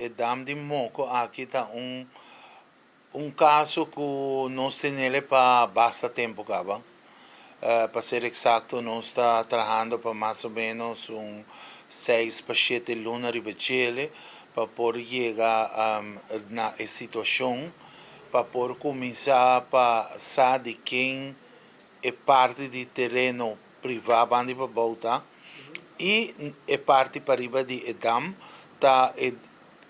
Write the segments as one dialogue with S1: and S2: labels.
S1: E dam di Moko aki ta un kaso ku nos tenele pa basta tempu kaba. Pa ser eksakto, nos ta trahando pa mas o ménos un 6 pa 7 luna riba djele pa por yega na e situashon, pa por kuminsá pa sa di ken e parti di tereno privá banda pabou ta i e parti pariba di e dam ta e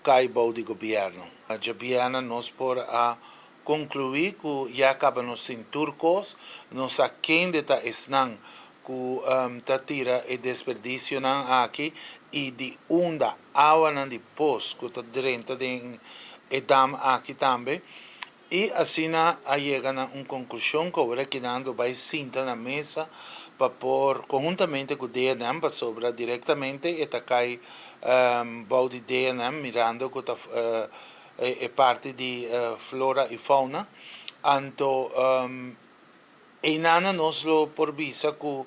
S1: kai bou di gobièrnu. Djabièrnè nos por a konkluí ku ya kaba nos tin tur kos, nos sa kende ta esnan ku ta tira e desperdisionan aki i di unda awanan di pos ku ta drenta den e dam aki tambe. I asina a yega na un konklushon ku awor akinan lo bai sinta na mesa pa por konhuntamente ku DNM, pasobra direktamente e ta kai bou di DNM, mirando ku ta e parti di flora i fauna. Anto einana nos lo por bisa ku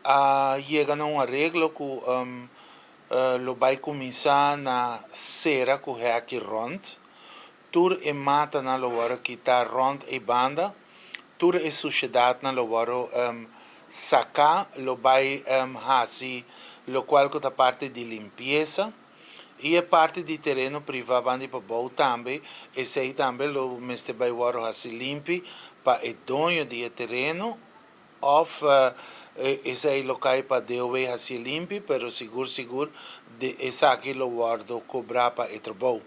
S1: a yega na un areglo ku lo bai kuminsá na sera ku hèki rònt tur e matanan, lo wòrdu kitá rònt e banda, tur e sushedatnan lo wòrdu saká, lo bai hasi lokual ku ta parti di limpiesa i e parti di tereno privá banda pabou tambe, esei tambe lo mester bai wòrdu hasi limpi pa e doño di e tereno òf esei lo kai pa DOW hasi limpi, pero sigur sigur di esaki lo wòrdu kobrá pa e trabou.